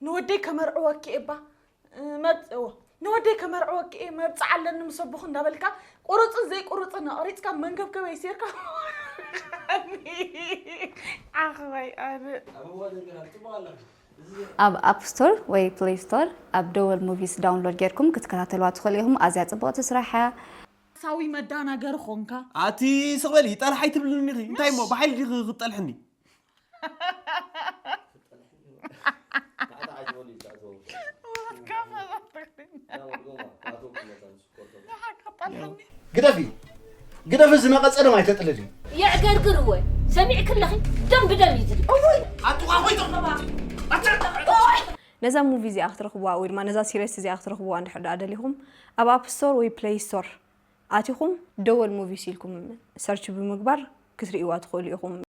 ንወደይ ከመርዕወኪ እባ መብፅዎ ንወደይ ከመርዕወኪ እየ መብፅዓ ኣለኒ ምስ ኣቦኹ እንዳበልካ ቁሩፅን ዘይቁሩፅን ኣቕሪፅካ መንገብገበ ይሲርካ። ዓኽባይ ኣነ ኣብ ኣፕ ስቶር ወይ ፕሌይ ስቶር ኣብ ደወል ሙቪስ ዳውንሎድ ጌርኩም ክትከታተልዋ ትኽእሉ ኢኹም። ኣዝያ ጽብቕቲ ስራሕ እያ። ሳዊ መዳናገሪ ኾንካ ኣቲ ስቕ በሊ ጠልሕ ኣይትብልኒ ኢኺ። እንታይ እሞ ብሓይሊ ዲኺ ክትጠልሕኒ? ግደፊ ግደፊ ዝነቐጸ ደም ኣይተጥልል እዩ። የዕገርግር እወ ሰሚዕኪ ኣለኺ ደም ብደም እዩ ዝብል። ኣጥዋ ሆይ ጥቕባ ነዛ ሙቪ እዚኣ ክትረኽብዋ ወይ ድማ ነዛ ሲሪስ እዚኣ ክትረኽብዋ እንድሕር ደኣ ደሊኹም ኣብ ኣፕ ስቶር ወይ ፕሌይ ስቶር ኣቲኹም ደወል ሙቪስ ኢልኩም ሰርች ብምግባር ክትርእይዋ ትኽእሉ ኢኹም።